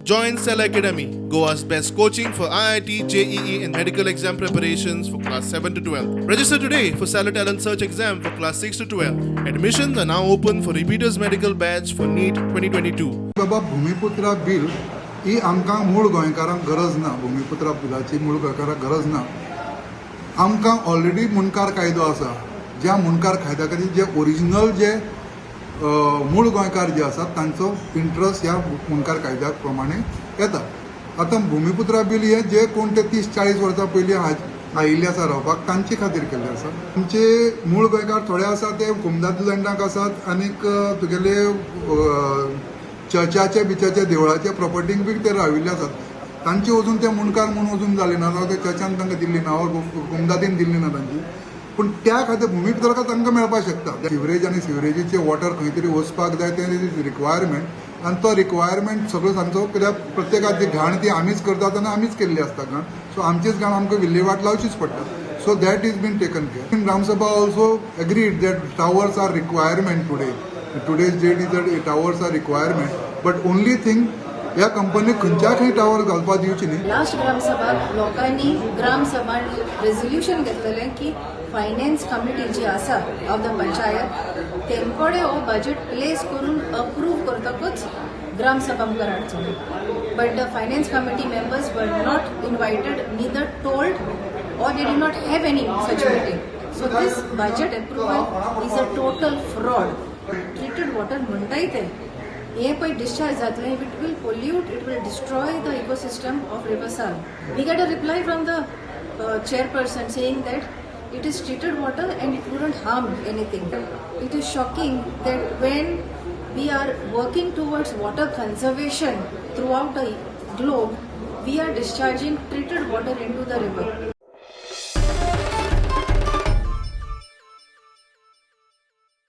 Join Cell Academy, Goa's best coaching for IIT, JEE, and medical exam preparations for class 7 to 12. Register today for Stellar Talent Search exam for class 6 to 12. Admissions are now open for repeaters medical batch for NEET 2022. बाबा, भुमिपुत्रा bill ही आमकां मूळ गोंयकारांक गरज ना. भुमिपुत्रा बिलाची मूळ गोंयकारांक गरज ना. आमकां ऑलरेडी मुंडकार कायदो आसा, ज्या मुंडकार कायद्या खातीर जे ओरिजिनल जे मूळ गोंयकार जे आसात, तांचो इंट्रस्ट ह्या मुंडकार कायद्या प्रमाणे येता. आतां भुमिपुत्रा बील हे जे कोण ते 30-40 वर्सां पयलीं आयिल्ले आसा रावपाक, तांचे खातीर केल्लें आसा. आमचे मूळ गोंयकार थोडे आसा ते कोमुनिदाद लँडाक आसात आनीक तुगेले चर्चाचे बिचाचे देवळाचे प्रॉपर्टींक बी ते राविल्ले आसात. तांचे वचून ते मुंडकार म्हणून वचून जाले ना, जावं ते चर्चान तांकां दिल्ली ना वा कोमुनिदादीन दिल्ली ना तांची. पूण त्या खातीर भुमिपुत्रा तांकां मेळपाक शकता. सिवरेज आनी सिवरेजीचे वॉटर खंय तरी वचपाक जाय, तें रिक्वायरमेंट आनी तो रिक्वायरमेंट सगळो सांगचो, कित्याक प्रत्येकाक ती घाण ती आमीच करतात आनी आमीच केल्ली आसता घाण. सो आमचीच घाण आमकां विल्हेवाट लावचीच पडटा. So that is been taken care. Gram Sabha also agreed that towers are requirement today. Today's date is that towers are requirement, but only thing, ह्या कंपनीक खंयच्या खंय टावर घालपाक दिवची न्ही. लास्ट ग्रामसभा लोकांनी ग्रामसभान रेझोल्युशन घेतलेलें की फायनान्स कमिटी जी आसा ऑफ the panchayat, तेंकडे हो बजेट प्लेस करून अप्रूव करतकूच ग्रामसभा मुखार हाडचो. But the finance committee members were not invited, neither told, or they did not have any such meeting. So this budget approval is a total fraud. Treated water म्हणटाय ते, हे पळय discharge जातलें, it will pollute, it will destroy the ecosystem of River Sal. We get a reply from the chairperson saying that it is treated water and it wouldn't harm anything. It is shocking that when we are working towards water conservation throughout the globe, we are discharging treated water into the river.